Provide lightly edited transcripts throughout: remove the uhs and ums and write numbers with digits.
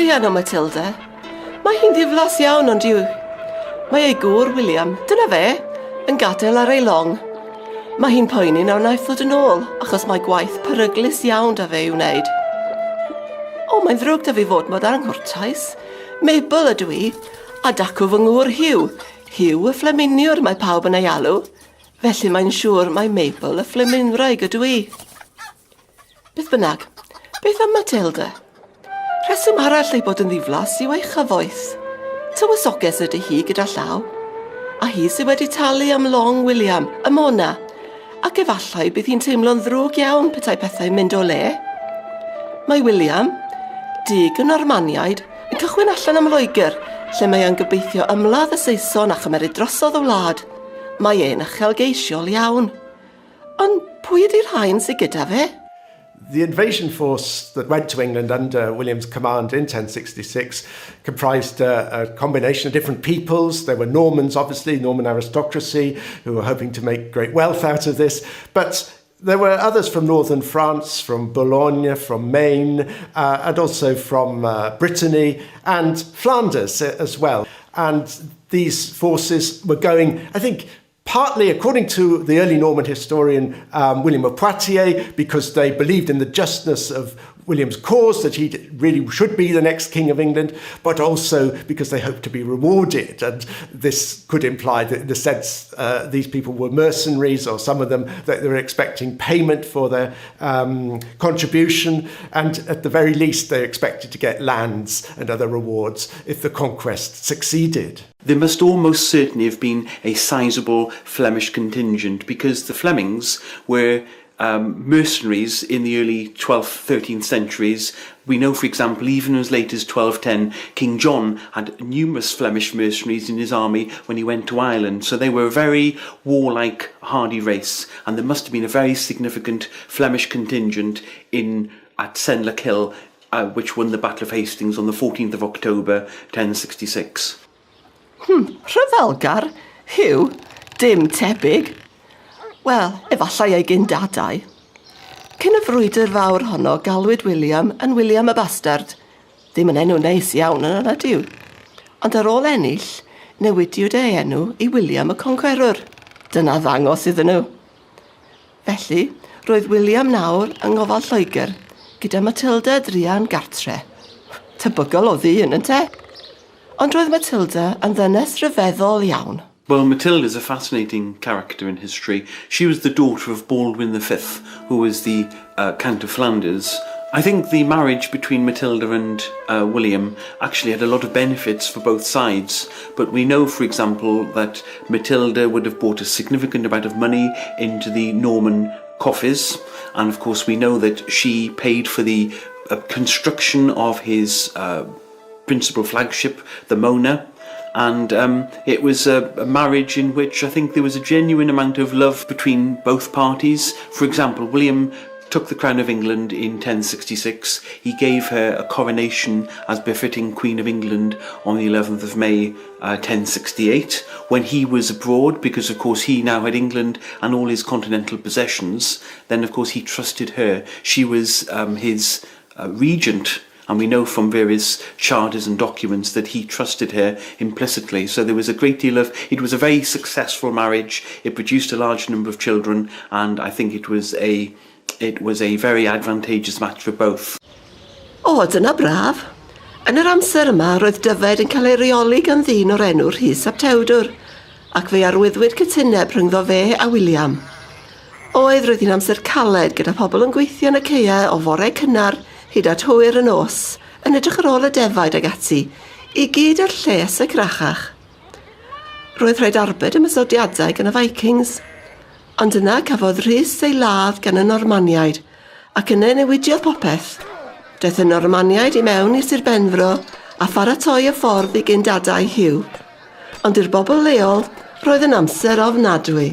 druan o Matilda. Mae hi'n ddiflas iawn ond yw. Mae ei gŵr, William, dyna fe, yn gadael ar ei long. Mae hi'n poeni na wnaiff ddod yn ôl achos mae gwaith peryglus iawn da fe i'w wneud. O, mae'n ddrwg da fi fod mor anghwrtais. Mabel ydw i, a dacw fy ngŵr Hugh. Hugh y Ffleminiwr mae pawb yn ei alw. Felly mae'n siŵr mai Mabel y Ffleminwraig ydw i. Beth bynnag, beth am Matilda? Rheswm arall ei bod yn ddiflas yw ei chyfoeth. Tywysoges ydy hi gyda llaw. A hi sydd wedi talu am long William, y Mona, ac efallai bydd hi'n teimlo'n ddrwg iawn petai pethau'n mynd o le. Mae William, dug y Normaniaid, yn cychwyn allan am Loegr, lle mae e'n gobeithio ymladd y Saeson a chymeryd drosodd y wlad. Mae e'n uchelgeisiol iawn. Ond pwy ydy'r rhain sydd gyda fe? The invasion force that went to England under William's command in 1066 comprised a, a combination of different peoples. There were Normans, obviously, Norman aristocracy, who were hoping to make great wealth out of this. But there were others from northern France, from Boulogne, from Maine, uh, and also from uh, Brittany and Flanders uh, as well. And these forces were going, I think, partly, according to the early Norman historian um, William of Poitiers, because they believed in the justness of William's cause, that he really should be the next king of England, but also because they hoped to be rewarded. And this could imply that, in the sense, uh, these people were mercenaries, or some of them, that they were expecting payment for their um, contribution. And at the very least, they expected to get lands and other rewards if the conquest succeeded. There must almost certainly have been a sizable Flemish contingent because the Flemings were um, mercenaries in the early 12th, 13th centuries. We know, for example, even as late as 1210, King John had numerous Flemish mercenaries in his army when he went to Ireland. So they were a very warlike, hardy race, and there must have been a very significant Flemish contingent in at Senlac Hill, uh, which won the Battle of Hastings on the 14th of October 1066. Hmm, rhyfelgar? Huw, dim tebyg. Wel, efallai ei gyn-dadau. Cyn y frwydr fawr honno, galwyd William yn William y Bastard. Ddim yn enw neis iawn yna, nad yw? Ond ar ôl ennill, newidiwyd ei enw i William y Concwerwr. Dyna ddangos iddyn nhw. Felly, roedd William nawr yng ngofal Lloegr, gyda Matilda druan gartre. Tebygol o ddyn, ynte? Ond roedd Matilda yn ddynes ryfeddol iawn. Well, Matilda is a fascinating character in history. She was the daughter of Baldwin V, who was the uh, Count of Flanders. I think the marriage between Matilda and uh, William actually had a lot of benefits for both sides. But we know, for example, that Matilda would have brought a significant amount of money into the Norman coffers. And of course, we know that she paid for the uh, construction of his uh, principal flagship, the Mona. And um, it was a, a marriage in which I think there was a genuine amount of love between both parties. For example, William took the crown of England in 1066. He gave her a coronation as befitting Queen of England on the 11th of May uh, 1068 when he was abroad, because of course he now had England and all his continental possessions. Then of course he trusted her. She was um, his uh, regent And we know from various charters and documents that he trusted her implicitly. So there was a great deal of, it was a very successful marriage. It produced a large number of children, and I think it was a, it was a very advantageous match for both. O, dyna braf. Yn yr amser yma, roedd Dyfed yn cael ei reoli gan ddyn o'r enw Rhys ap Tewdwr, ac fe arwyddwyd cytuneb rhyngddo fe a William. Oedd, roedd hi'n amser caled gyda phobl yn gweithio yn y caeau o fore cynnar hyd at hwyr y nos, yn edrych ar ôl y defaid ag ati, i gyd er lles y crachach. Roedd rhaid arbed ymosodiadau gan y Vikings. Ond yna cafodd Rhys ei ladd gan y Normaniaid, ac yna newidiodd popeth. Daeth y Normaniaid i mewn i Sir Benfro a pharatoi y ffordd i gyn-dadau Hugh. Ond i'r bobl leol, roedd yn amser ofnadwy.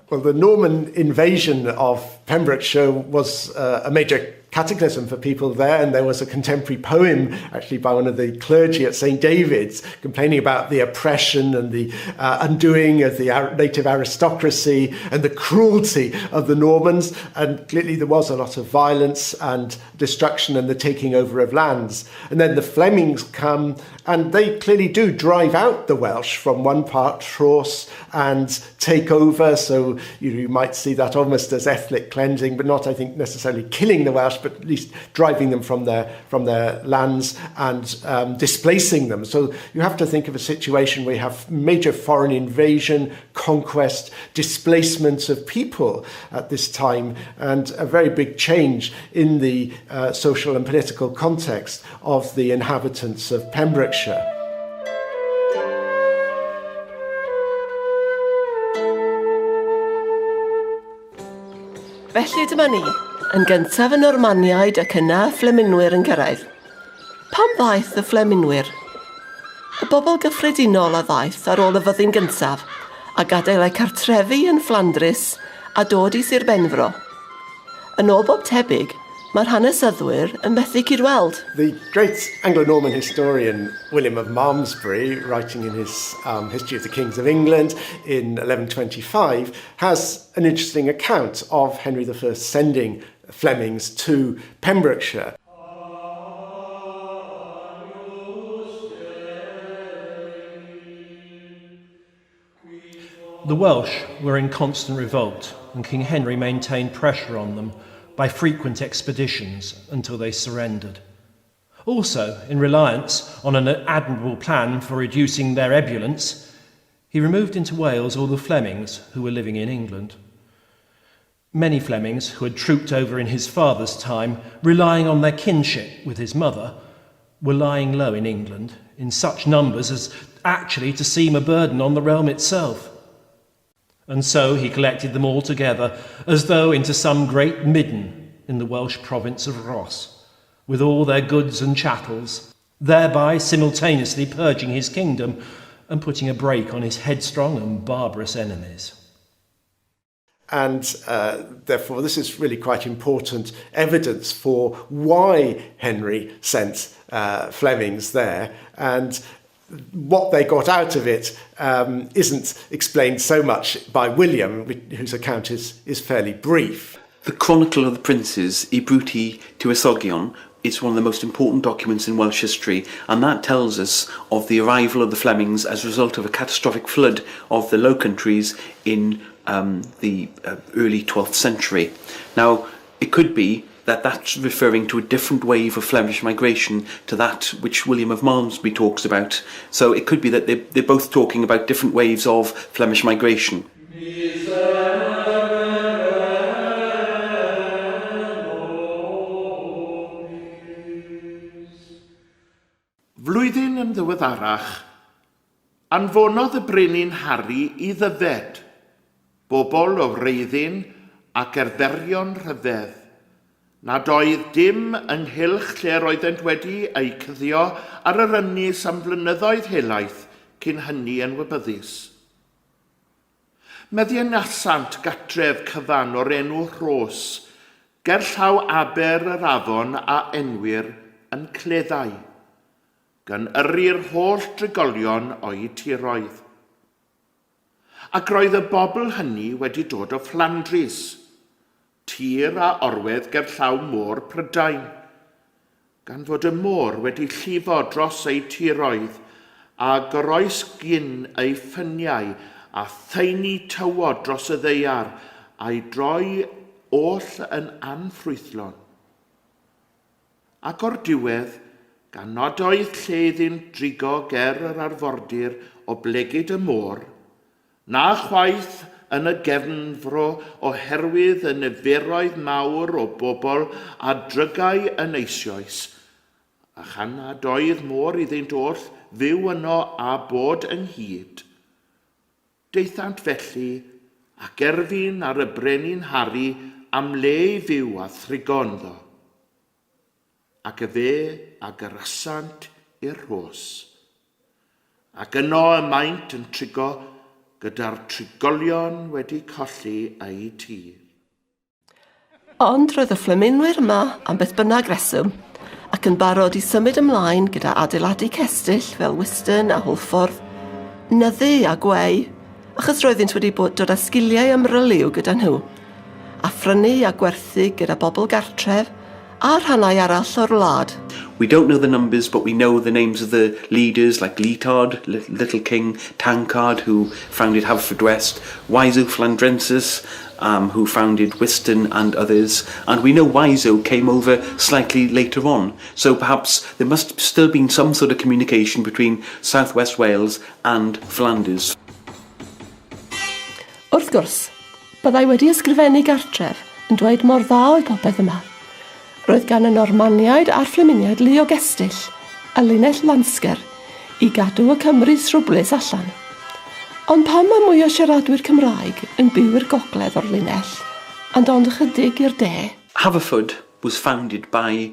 Well, the Norman invasion of Pembrokeshire was uh, a major cataclysm for people there. And there was a contemporary poem actually by one of the clergy at St. David's complaining about the oppression and the undoing of the native aristocracy and the cruelty of the Normans. And clearly there was a lot of violence and destruction and the taking over of lands. And then the Flemings come, and they clearly do drive out the Welsh from one part, Rhos, and take over. So you might see that almost as ethnic cleansing, but not, I think, necessarily killing the Welsh, but at least driving them from their lands and displacing them. So you have to think of a situation where you have major foreign invasion, conquest, displacement of people at this time, and a very big change in the social and political context of the inhabitants of Pembrokeshire. Felly dyma ni, yn gyntaf y Normaniaid ac yna y Ffleminwyr yn cyrraedd. Pam ddaeth y Ffleminwyr? Y bobl gyffredinol a ddaeth ar ôl y fyddin gyntaf a gadael eu cartrefi yn Fflandrys a dod i Sir Benfro. Yn ôl bob tebyg, mae'r hanesyddwyr yn methu cydweld. The great Anglo-Norman historian William of Malmesbury, writing in his History of the Kings of England in 1125, has an interesting account of Henry I sending Flemings to Pembrokeshire. The Welsh were in constant revolt, and King Henry maintained pressure on them by frequent expeditions until they surrendered. Also, in reliance on an admirable plan for reducing their ebullience, he removed into Wales all the Flemings who were living in England. Many Flemings who had trooped over in his father's time, relying on their kinship with his mother, were lying low in England in such numbers as actually to seem a burden on the realm itself. And so he collected them all together, as though into some great midden in the Welsh province of Rhos, with all their goods and chattels, thereby simultaneously purging his kingdom and putting a brake on his headstrong and barbarous enemies. And therefore, this is really quite important evidence for why Henry sent Flemings there. And what they got out of it isn't explained so much by William, whose account is fairly brief. The Chronicle of the Princes, Y Brut Tywysogion, is one of the most important documents in Welsh history, and that tells us of the arrival of the Flemings as a result of a catastrophic flood of the Low Countries in the early 12th century. Now, it could be that that's referring to a different wave of Flemish migration to that which William of Malmesbury talks about. So it could be that they're both talking about different waves of Flemish migration. Flwyddyn yn ddiweddarach, anfonodd y brenin Harri i Ddyfed, bobl o wreiddyn ac arferion rhyfedd, nad oedd dim ynghylch lle roeddent wedi eu cuddio ar yr ynys am flynyddoedd helaeth cyn hynny yn wybyddus. Meddianasant gatref cyfan o'r enw Rhos, gerllaw aber yr afon a enwir yn Cleddau, gan yrru'r holl drigolion o'u tiroedd. Ac roedd y bobl hynny wedi dod o Fflandrys, tir a orwedd gerllaw Môr Prydain, gan fod y môr wedi llifo dros eu tiroedd a goroesgyn eu ffyniau a thaenu tywod dros y ddaear a'i droi oll yn anffrwythlon. Ac o'r diwedd, gan nad oedd lle iddynt drigo ger yr arfordir oblegid y môr, Na chwaith yn y gefnfro oherwydd y niferoedd mawr o bobl a drygai yn eisioes, a chan nad oedd môr iddynt oll fyw yno a bod ynghyd. Daethant felly ac erfyn ar y brenin Harri am le i fyw a thrigo ynddo. Ac efe a gyrasant i'r rhos. Ac yno y maent yn trigo gyda'r trigolion wedi colli eu tir. Ond roedd y Ffleminwyr yma am beth bynnag reswm, ac yn barod i symud ymlaen gyda adeiladu cestyll fel Wiston a Hwlffordd, nyddu a gweu, achos roeddynt wedi bod dod â sgiliau amryliw gyda nhw, a phrynu a gwerthu gyda bobl gartref a rhannau arall o'r wlad. We don't know the numbers, but we know the names of the leaders like Letard, Little King, Tankard, who founded Haverfordwest, Wiso Flandrensis, um, who founded Whiston and others. And we know Wiso came over slightly later on. So perhaps there must have still been some sort of communication between South West Wales and Flanders. Wrth gwrs, byddai wedi ysgrifennu gartref yn dweud mor dda oedd popeth yma. Roedd gan y Normaniaid a'r Ffleminiaid lu o gestyll, a linell Lansker, i gadw y Cymry srwblus allan. Ond pam mae mwy o siaradwyr Cymraeg yn byw i'r gogledd o'r linell, and ond ychydig i'r de? Haverford was founded by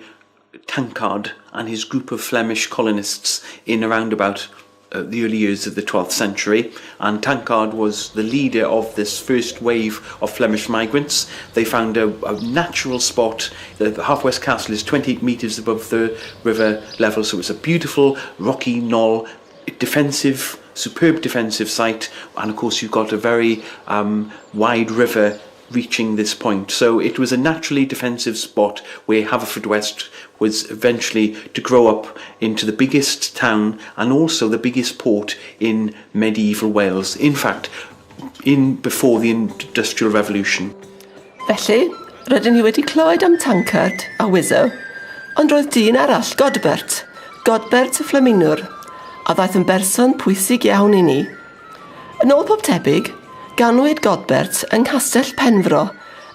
Tankard and his group of Flemish colonists in around about uh, the early years of the 12th century, and Tankard was the leader of this first wave of Flemish migrants. They found a, a natural spot. The, the Halfwest Castle is 28 metres above the river level, so it's a beautiful rocky knoll, defensive, superb defensive site, and of course you've got a very um, wide river reaching this point. So it was a naturally defensive spot where Haverfordwest was eventually to grow up into the biggest town and also the biggest port in medieval Wales. In fact, in before the Industrial Revolution. Felly, rydyn ni wedi clywed am Tankard a Wizzo, ond roedd dyn arall, Godbert, Godbert y Ffleminwr, a ddaeth yn berson pwysig iawn i ni. Yn ôl pob tebyg, ganwyd Godbert yng Nghastell Penfro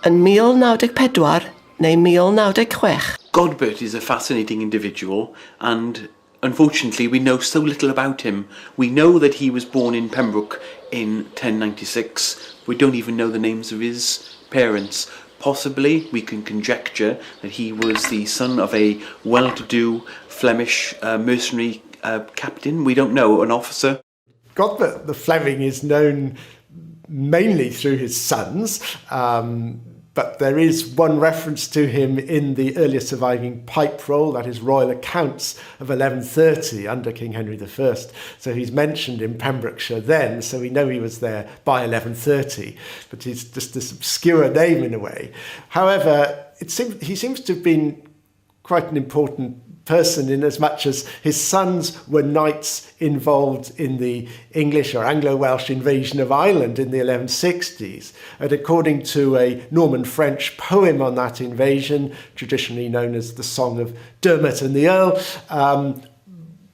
yn 1094 neu 1096. Godbert is a fascinating individual and unfortunately we know so little about him. We know that he was born in Pembroke in 1096. We don't even know the names of his parents. Possibly we can conjecture that he was the son of a well-to-do Flemish uh, mercenary uh, captain. We don't know, an officer. Godbert the Fleming is known mainly through his sons. Um, but there is one reference to him in the earliest surviving pipe roll, that is Royal Accounts of 1130 under King Henry I. So he's mentioned in Pembrokeshire then, so we know he was there by 1130, but he's just this obscure name in a way. However, it seems, he seems to have been quite an important person in as much as his sons were knights involved in the English or Anglo-Welsh invasion of Ireland in the 1160s. And according to a Norman French poem on that invasion, traditionally known as the Song of Dermot and the Earl, um,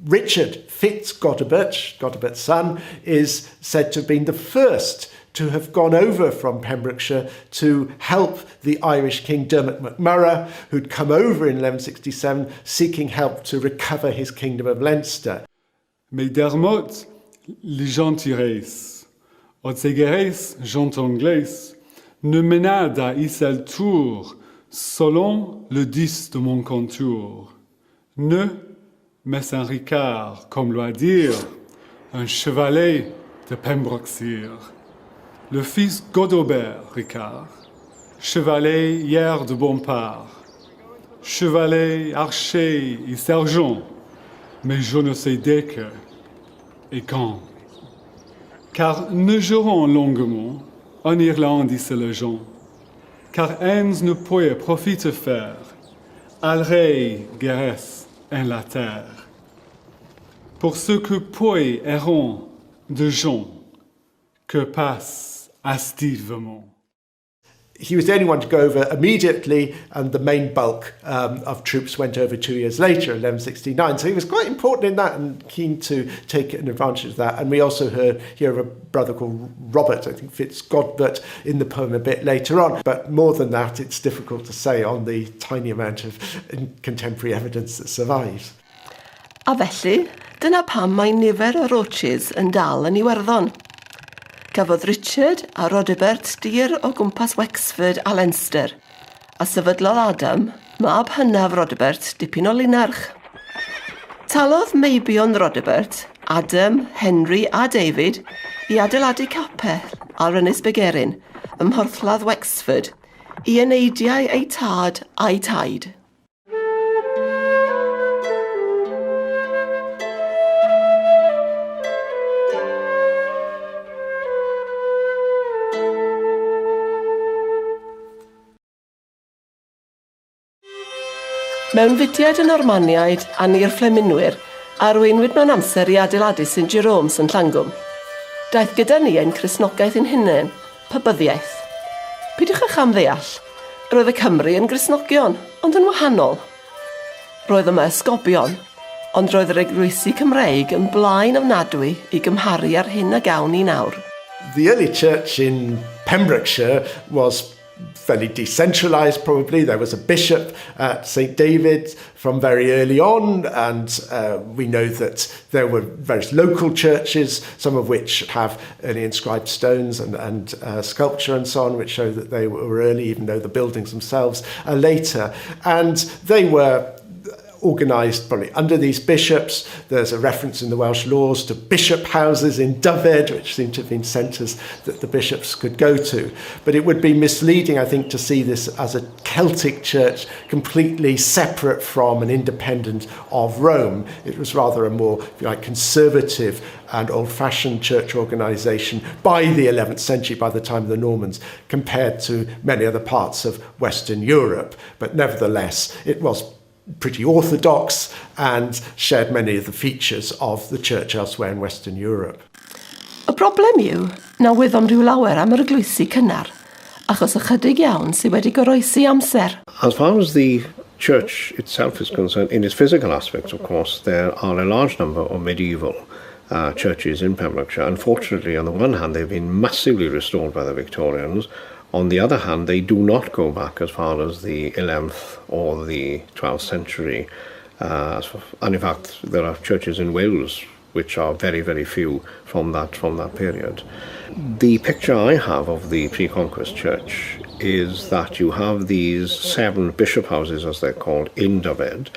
Richard Fitz Godebert, Godebert's son, is said to have been the first to have gone over from Pembrokeshire to help the Irish king Dermot MacMurrough, who'd come over in 1167 seeking help to recover his kingdom of Leinster. Mais Dermot, les gentires, Otsegeres, gent anglais, ne menad à Issel Tour, selon le dis de mon contour. Ne, mais un Ricard, comme loi dire, un chevalier de Pembrokeshire. Le fils Godobert Ricard, chevalier hier de Bompard, chevalier, archer et sergent, mais je ne sais dès que et quand. Car ne jurons longuement, en Irlande ici le gens, car ens ne pouvait profite faire, al rei guerres en la terre. Pour ce que poi erront de gens que passe astivement. He was the only one to go over immediately, and the main bulk um, of troops went over two years later, 1169. So he was quite important in that and keen to take an advantage of that. And we also heard hear of a brother called Robert, I think Fitzgodbert, in the poem a bit later on. But more than that, it's difficult to say on the tiny amount of contemporary evidence that survives. A felly, dyna pam mae nifer o roaches yn dal yn Iwerddon. Cafodd Richard a Rodebert dir o gwmpas Wexford a Leinster, a sefydlodd Adam, mab hynaf Rodebert, dipyn o linarch. Talodd meibion Rodebert, Adam, Henry a David i adeiladu capel ar Ynys Begerin ym Mhorthladd Wexford. i eneidiau eu tad a'u taid. Mewnfudiad y Normaniaid a ni'r Ffleminwyr a arweinwyd mewn amser i adeiladu St Jerome's yn Llangwm. Daeth gyda ni ein Cristnogaeth ein hunain, Pabyddiaeth. Peidiwch â chamddeall, roedd y Cymry yn Gristnogion, ond yn wahanol. Roedd yma esgobion, ond roedd yr eglwysi Cymreig yn blaen ofnadwy i gymharu â'r hyn a gawn ni nawr. The early church in Pembrokeshire was fairly decentralized probably. There was a bishop at St David from very early on, and uh, we know that there were various local churches, some of which have early inscribed stones and, and uh, sculpture and so on, which show that they were early, even though the buildings themselves are later. And they were organised probably under these bishops. There's a reference in the Welsh laws to bishop houses in Dyfed, which seem to have been centres that the bishops could go to. But it would be misleading, I think, to see this as a Celtic church completely separate from and independent of Rome. It was rather a more, if you like, conservative and old-fashioned church organisation by the 11th century, by the time of the Normans, compared to many other parts of Western Europe. But nevertheless, it was pretty orthodox and shared many of the features of the church elsewhere in Western Europe. Y broblem yw na wyddom rhyw lawer am yr eglwysi cynnar, achos ychydig iawn sydd wedi goroesi amser. As far as the church itself is concerned, in its physical aspects, of course, there are a large number of medieval uh, churches in Pembrokeshire. Unfortunately, on the one hand, they've been massively restored by the Victorians. On the other hand, they do not go back as far as the 11th or the 12th century. Uh, and in fact, there are churches in Wales which are very, very few from that, from that period. The picture I have of the pre-conquest church is that you have these seven bishop houses, as they're called, in Dyfed,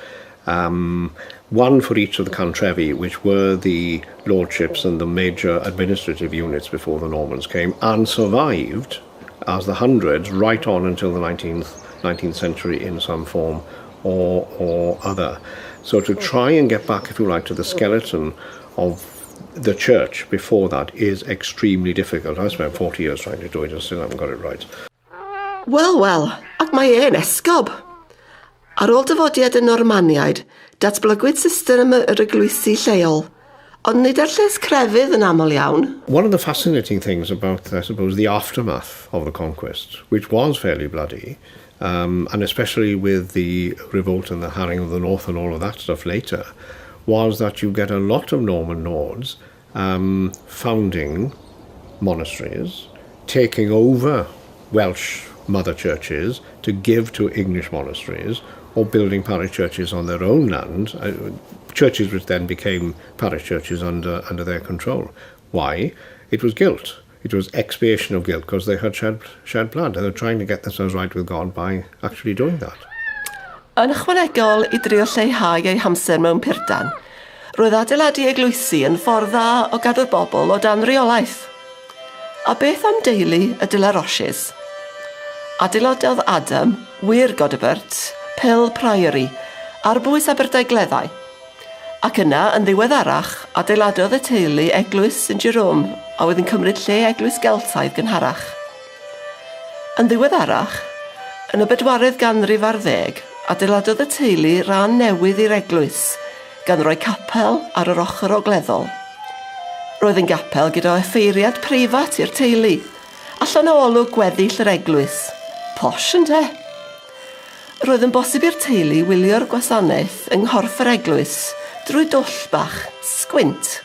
um, one for each of the cantrefi, which were the lordships and the major administrative units before the Normans came, and survived as the hundreds right on until the 19th, 19th century in some form or, or other. So to try and get back, if you like, to the skeleton of the church before that is extremely difficult. I spent 40 years trying to do it and still haven't got it right. Wel, wel, ac mae e'n esgob. Ar ôl dyfodiad y Normaniaid, datblygwyd system yr eglwysi lleol, ond nid er lles crefydd yn aml iawn. One of the fascinating things about, I suppose, the aftermath of the conquest, which was fairly bloody, um, and especially with the revolt and the harrying of the north and all of that stuff later, was that you get a lot of Norman lords um, founding monasteries, taking over Welsh mother churches to give to English monasteries, or building parish churches on their own land, uh, churches which then became parish churches under, under their control. Why? It was guilt. It was expiation of guilt because they had shed, shed blood and they were trying to get themselves right with God by actually doing that. Yn ychwanegol i drio lleihau eu hamser mewn purdan, roedd adeiladu eglwysi yn ffordd dda o gadw'r bobl o dan reolaeth. A beth am deulu y de la Roches? Adeiladodd Adam, wir Godebert, Pill Priory, ar bwys Aberdaugleddau. Ac yna, yn ddiweddarach, adeiladodd y teulu eglwys St Jerome a oedd yn cymryd lle eglwys Geltaidd gynharach. Yn ddiweddarach, yn y bedwaredd ganrif ar ddeg, adeiladodd y teulu ran newydd i'r eglwys, gan roi capel ar yr ochr ogleddol. Roedd yn gapel gyda offeiriad preifat i'r teulu, allan o olwg gweddill yr eglwys. Posh, ynte? Roedd yn bosib i'r teulu wylio'r gwasanaeth yng nghorff yr eglwys drwy dwll bach, sgwint.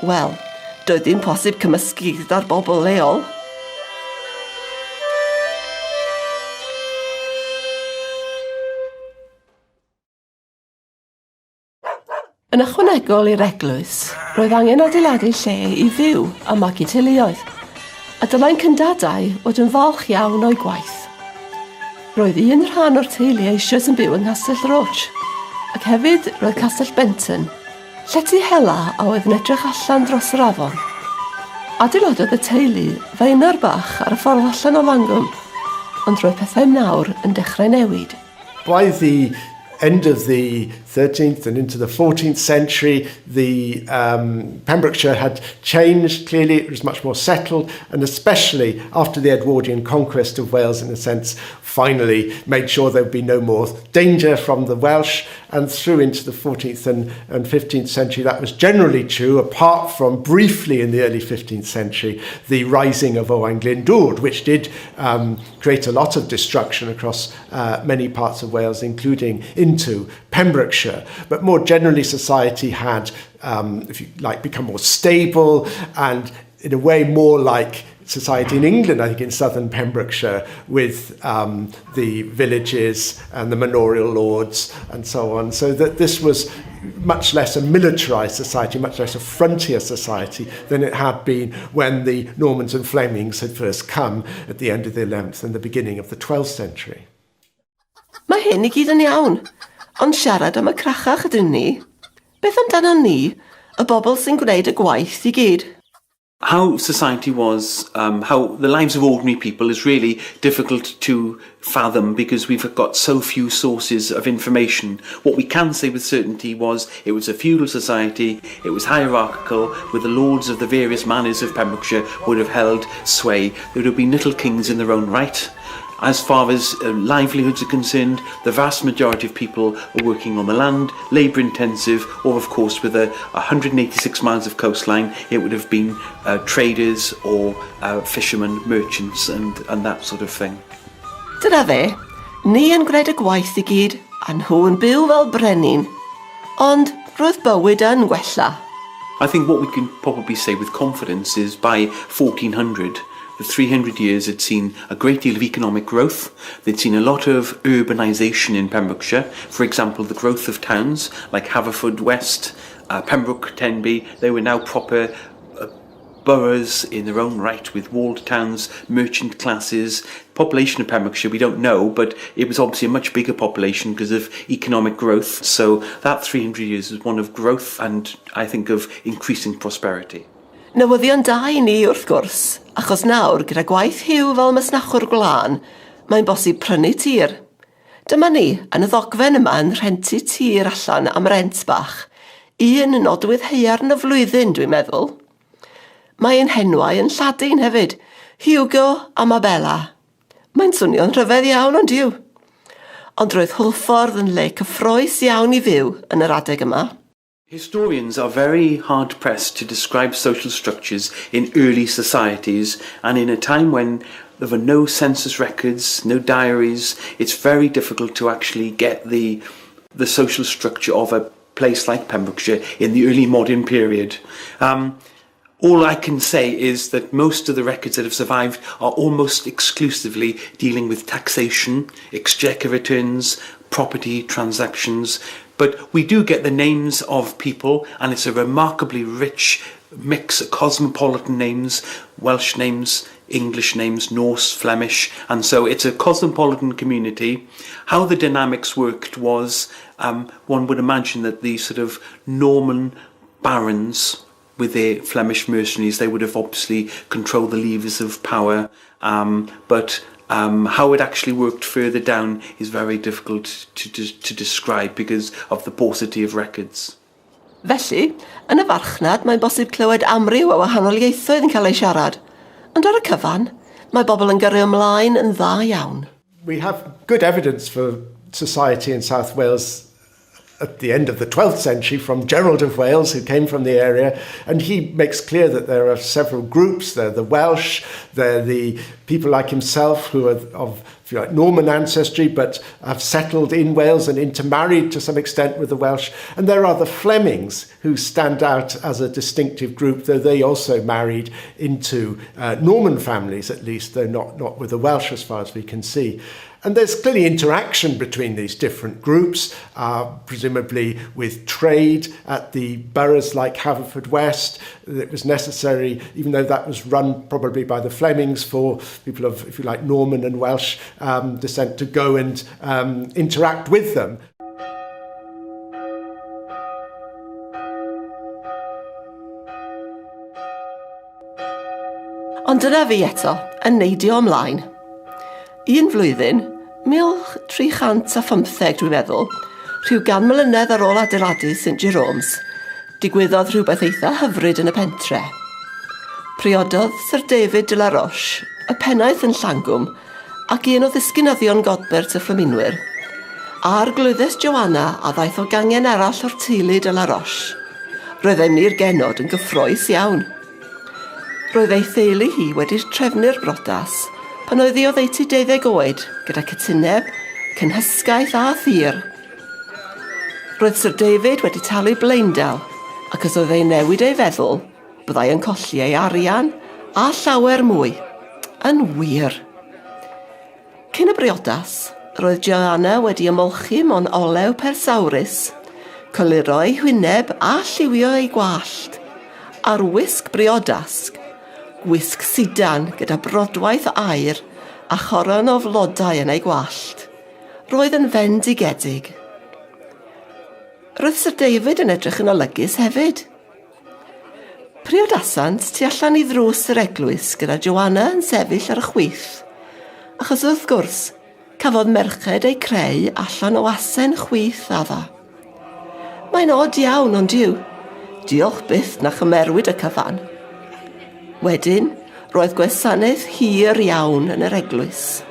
Wel, doedd dim posib cymysgu gyda'r bobl leol. Yn ychwanegol i'r eglwys, roedd angen adeiladu lle i fyw a magu teuluoedd, a dylai'n cyndadau fod yn falch iawn o'u gwaith. Roedd un rhan o'r teulu eisoes yn byw yng Nghastell Roach, ac hefyd roedd Castell Benton, llety hela a oedd yn edrych allan dros yr afon. Adeiladodd y teulu faenor bach ar y ffordd allan o Langwm. Ond roedd pethau nawr yn dechrau newid. By the end of the 13th and into the 14th century, the um, Pembrokeshire had changed clearly, it was much more settled, and especially after the Edwardian conquest of Wales, in a sense, finally made sure there would be no more danger from the Welsh, and through into the 14th and, and 15th century, that was generally true, apart from briefly in the early 15th century, the rising of Owain Glyndŵr, which did um, create a lot of destruction across uh, many parts of Wales, including into Pembrokeshire. But more generally, society had, um, if you like, become more stable and in a way more like society in England, I think in southern Pembrokeshire, with um, the villages and the manorial lords and so on. So that this was much less a militarized society, much less a frontier society than it had been when the Normans and Flemings had first come at the end of the 11th and the beginning of the 12th century. Mae hyn i gyd yn iawn, ond siarad am y crachach ydyn ni. Beth amdano ni, y bobl sy'n gwneud y gwaith i gyd? How society was, um, how the lives of ordinary people is really difficult to fathom because we've got so few sources of information. What we can say with certainty was it was a feudal society, it was hierarchical, with the lords of the various manors of Pembrokeshire would have held sway. There would have been little kings in their own right. As far as uh, livelihoods are concerned, the vast majority of people are working on the land, labour intensive, or of course with a 186 miles of coastline, it would have been uh, traders or uh, fishermen, merchants and, and that sort of thing. Dyna fe, ni yn gwneud y gwaith i gyd, a nhw yn byw fel brenin. Ond roedd bywyd yn gwella. I think what we can probably say with confidence is by 1400, the 300 years had seen a great deal of economic growth. They'd seen a lot of urbanisation in Pembrokeshire. For example, the growth of towns like Haverford West, uh, Pembroke, Tenby, they were now proper uh, boroughs in their own right with walled towns, merchant classes. Population of Pembrokeshire, we don't know, but it was obviously a much bigger population because of economic growth. So that 300 years was one of growth and I think of increasing prosperity. Newyddion da i ni wrth gwrs, achos nawr gyda gwaith Hugh fel masnachwr gwlân, mae'n bosib prynu tir. Dyma ni, yn y ddogfen yma yn rhentu tir allan am rent bach. Un nodwydd haearn y flwyddyn, dwi'n meddwl. Mae ein henwau yn Lladin hefyd, Hugo a Mabella. Mae'n swnio'n rhyfedd iawn, ond yw. Ond roedd Hwlffordd yn le cyffrous iawn i fyw yn yr adeg yma. Historians are very hard pressed to describe social structures in early societies and in a time when there were no census records, no diaries, it's very difficult to actually get the, the social structure of a place like Pembrokeshire in the early modern period. Um, all I can say is that most of the records that have survived are almost exclusively dealing with taxation, exchequer returns, property transactions. But we do get the names of people, and it's a remarkably rich mix of cosmopolitan names, Welsh names, English names, Norse, Flemish, and so it's a cosmopolitan community. How the dynamics worked was um, one would imagine that the sort of Norman barons with their Flemish mercenaries, they would have obviously controlled the levers of power, um, but um, how it actually worked further down is very difficult to, to, to describe because of the paucity of records. Felly, yn y farchnad mae'n bosib clywed amryw o wahanol ieithoedd yn cael ei siarad. Ond ar y cyfan, mae bobl yn gyrru ymlaen yn dda iawn. We have good evidence for society in South Wales at the end of the 12th century from Gerald of Wales, who came from the area, and he makes clear that there are several groups. There are the Welsh, there are the people like himself who are of if you like, Norman ancestry, but have settled in Wales and intermarried to some extent with the Welsh. And there are the Flemings, who stand out as a distinctive group, though they also married into uh, Norman families, at least, though not, not with the Welsh as far as we can see. And there's clearly interaction between these different groups, uh, presumably with trade at the boroughs like Haverfordwest. It was necessary, even though that was run probably by the Flemings, for people of, if you like, Norman and Welsh um, descent to go and um, interact with them. Ond dyna fi eto, yn neidio ymlaen. Un flwyddyn, 1315 dwi'n meddwl, rhyw gan mlynedd ar ôl adeiladu St Jerome's, digwyddodd rhywbeth eitha hyfryd yn y pentre. Priododd Sir David de la Roche, y pennaeth yn Llangwm, ac un o ddisgynyddion Godbert y Fflaminwyr, a'r glwyddes Joanna a ddaeth o gangen arall o'r teulu de la Roche. Roeddem ni'r genod yn gyffrous iawn. Roedd ei theulu hi wedi trefnu'r brodas pan oedd hi oddeutu deuddeg oed gyda cytuneb, cynhysgaeth a thir. Roedd Sir David wedi talu blaendal ac os oedd e'n newid ei feddwl, byddai yn colli ei arian a llawer mwy. Yn wir. Cyn y briodas, roedd Joanna wedi ymolchi mewn olew persawrus, coluro ei hwyneb a lliwio ei gwallt, a'r wisg briodas, gwisg sidan gyda brodwaith aur a choron o flodau yn ei gwallt. Roedd yn fendigedig. Roedd Sir David yn edrych yn olygus hefyd. Priodasant tu allan i ddrws yr eglwys gyda Joanna yn sefyll ar y chwith, achos wrth gwrs, cafodd merched eu creu allan o asen chwith adda. Mae'n od iawn, ond yw? Diolch byth na chymerwyd y cyfan. Wedyn, roedd gwasanaeth hir iawn yn yr eglwys.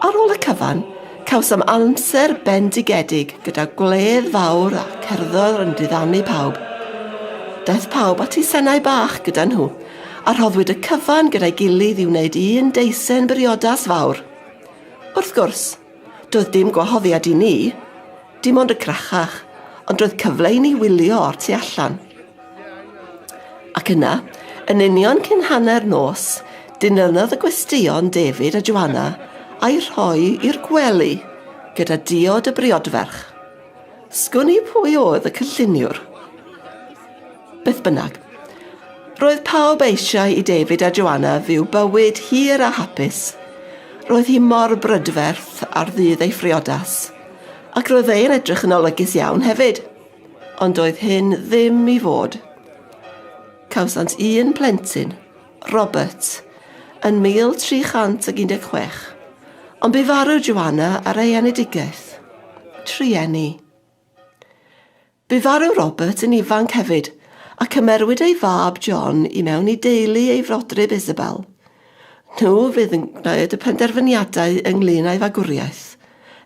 Ar ôl y cyfan, cawsom amser bendigedig gyda gwledd fawr a cerddor yn diddanu pawb. Daeth pawb at teisennau bach gyda nhw, a rhoddwyd y cyfan gyda'i gilydd i wneud un deisen briodas fawr. Wrth gwrs, doedd dim gwahoddiad i ni, dim ond y crachach, ond roedd cyfle i ni wylio o'r tu allan. Ac yna, yn union cyn hanner nos, dinynodd y gwesteion David a Joanna a'i rhoi i'r gwely gyda diod y briodferch. Sgwn i pwy oedd y cynlluniwr. Beth bynnag, roedd pawb eisiau i David a Joanna fyw bywyd hir a hapus. Roedd hi mor brydferth ar ddydd ei phriodas, ac roedd e'n edrych yn olygus iawn hefyd. Ond doedd hyn ddim i fod. Cawsant un plentyn, Robert, yn 1316, ond bu farw Joanna ar ei enedigaeth. Trueni. Bu farw Robert yn ifanc hefyd, a cymerwyd ei fab John i mewn i deulu ei frodryb Isabel. Nhw fydd yn gwneud y penderfyniadau ynglŷn â'i fagwriaeth,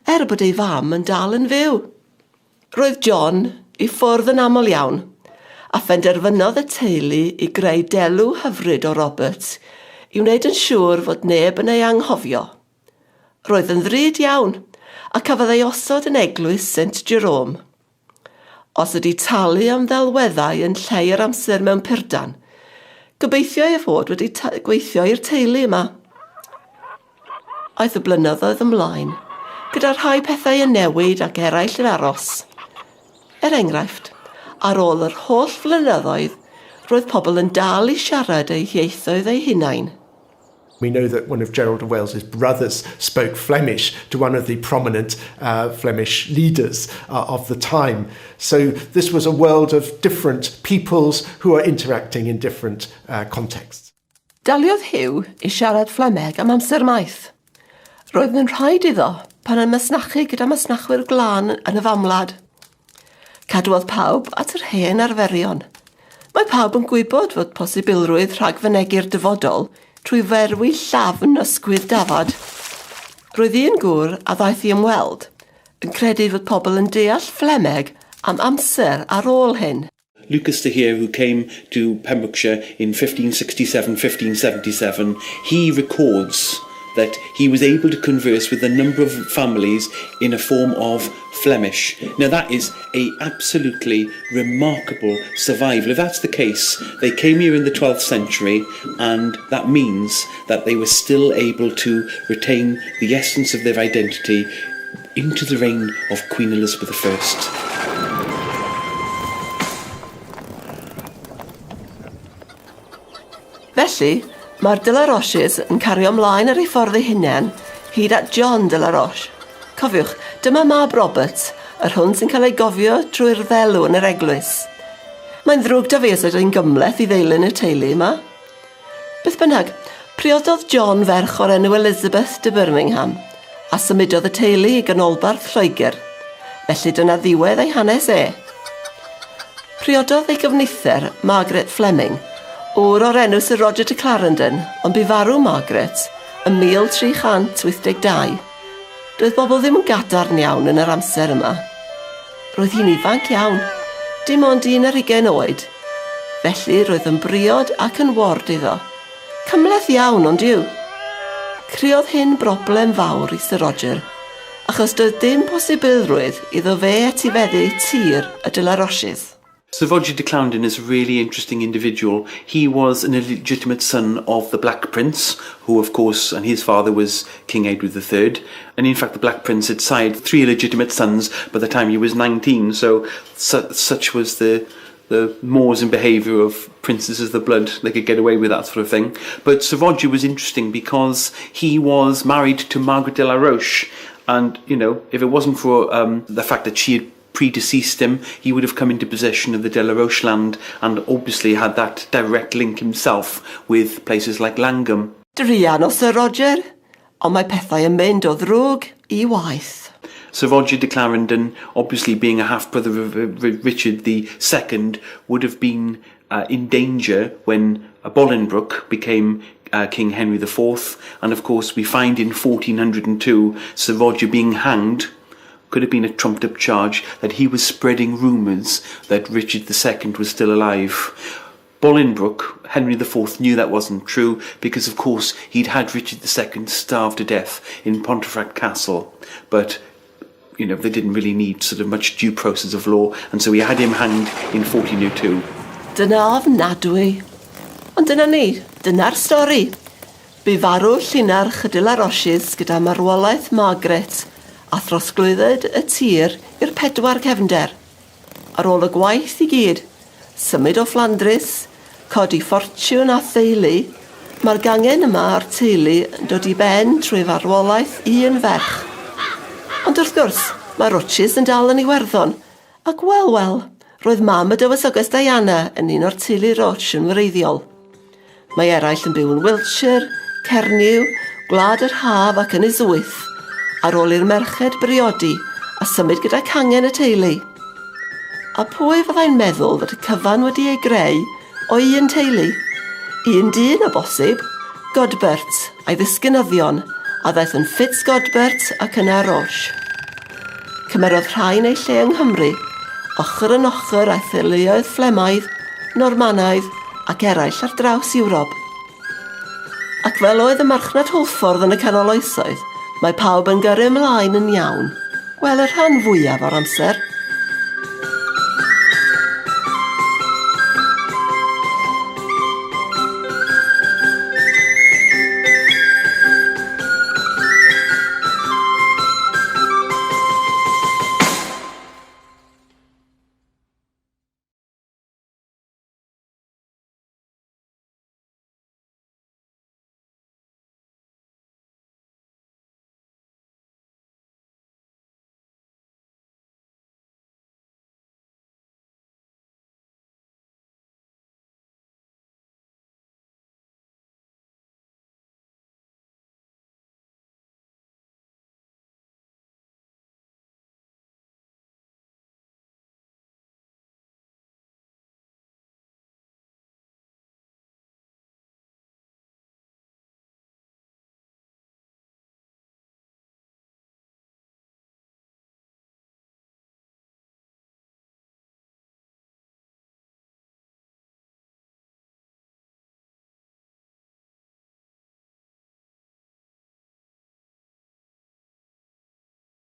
er bod ei fam yn dal yn fyw. Roedd John i ffwrdd yn aml iawn, a phenderfynodd y teulu i greu delw hyfryd o Robert i wneud yn siŵr fod neb yn ei anghofio. Roedd yn ddrud iawn, a cafodd ei osod yn eglwys Saint Jerome. Os ydy talu am ddelweddau yn lleu yr amser mewn purdan, gobeithio ei fod wedi gweithio i'r teulu yma. Aeth y blynyddoedd ymlaen, gyda rhai pethau yn newid ac eraill yn aros. Er enghraifft, ar ôl yr holl flynyddoedd, roedd pobl yn dal i siarad eu hieithoedd eu hunain. We know that one of Gerald of Wales's brothers spoke Flemish to one of the prominent uh, Flemish leaders uh, of the time. So this was a world of different peoples who are interacting in different uh, contexts. Daliodd Huw i siarad Fflemeg am amser maith. Roedd yn rhaid iddo pan yn masnachu gyda masnachwyr glân yn y famwlad. Cadwodd pawb at yr hen arferion. Mae pawb yn gwybod fod posibilrwydd rhagfynegi'r dyfodol trwy ferwi llafn ysgwydd dafad. Roedd un gŵr a ddaeth i ymweld yn credu fod pobl yn deall Fflemeg am amser ar ôl hyn. Lucas de Heer, who came to Pembrokeshire in 1567, 1577, he records that he was able to converse with a number of families in a form of Flemish. Now that is a absolutely remarkable survival. If that's the case, they came here in the 12th century and that means that they were still able to retain the essence of their identity into the reign of Queen Elizabeth I. Felly, mae'r De La Roches yn cario ymlaen ar ei ffordd ei hunain hyd at John De La Roche. Cofiwch, dyma mab Robert, yr hwn sy'n cael ei gofio trwy'r ddelw yn yr eglwys. Mae'n ddrwg da fi os ydw i'n gymhleth i ddeilyn y teulu yma. Beth bynnag, Priododd John ferch o'r enw Elizabeth de Birmingham, a symudodd y teulu i ganolbarth Lloegr, felly dyna ddiwedd ei hanes e. Priododd ei gyfnither, Margaret Fleming, ŵr o'r enw Sir Roger de Clarendon, ond bu farw Margaret ym 1382. Doedd bobl ddim yn gadarn iawn yn yr amser yma. Roedd hi'n ifanc iawn, dim ond un ar hugain oed. Felly roedd yn briod ac yn ward iddo. Cymhleth iawn, ond yw? Creodd hyn broblem fawr i Sir Roger, achos doedd dim posibilrwydd iddo fe etifeddu tir y de la Roches. Sir Roger de Clarendon is a really interesting individual. He was an illegitimate son of the Black Prince, who of course, and his father was King Edward III. And in fact, the Black Prince had sired three illegitimate sons by the time he was 19. So, su such was the the mores and behaviour of princes of the blood. They could get away with that sort of thing. But Sir Roger was interesting because he was married to Margaret de la Roche. And, you know, if it wasn't for um, the fact that she had predeceased him, he would have come into possession of the De La Roche land and obviously had that direct link himself with places like Langham. Druan o Sir Roger, ond mae pethau yn mynd o ddrwg i waeth. Sir Roger de Clarendon, obviously being a half-brother of Richard the Second, would have been uh, in danger when Bolingbroke became uh, King Henry IV. And of course, we find in 1402 Sir Roger being hanged could have been a trumped up charge that he was spreading rumours that Richard II was still alive. Bolingbroke, Henry IV knew that wasn't true because, of course, he'd had Richard II starved to death in Pontefract Castle. But, you know, they didn't really need sort of much due process of law, and so he had him hanged in 1402. Dyna ofnadwy. Ond dyna ni, dyna'r stori. Bu farw llinarch y de la Roches gyda marwolaeth Margaret a throsglwyddwyd y tir i'r pedwar cefnder. Ar ôl y gwaith i gyd, symud o Fflandrys, codi ffortiwn a theulu, mae'r gangen yma o'r teulu yn dod i ben trwy farwolaeth un ferch. Ond wrth gwrs, mae Roches yn dal yn Iwerddon, ac wel, wel, roedd mam y Dywysoges Diana yn un o'r teulu Roche yn wreiddiol. Mae eraill yn byw yn Wiltshire, Cernyw, Gwlad yr Haf ac Ynys Wyth, ar ôl i'r merched briodi a symud gyda cangen y teulu. A pwy fyddai'n meddwl fod y cyfan wedi ei greu o un teulu? Un dyn o bosib, Godbert a'i ddisgynyddion, a ddaeth yn Fitz-Godbert ac yna Roche. Cymerodd rhain eu lle yng Nghymru, ochr yn ochr â'i theuluoedd Fflemaidd, Normanaidd ac eraill ar draws Ewrop. Ac fel oedd y marchnad Hwlffordd yn y Canol Oesoedd, mae pawb yn gyrru ymlaen yn iawn. Wel, y rhan fwyaf o'r amser.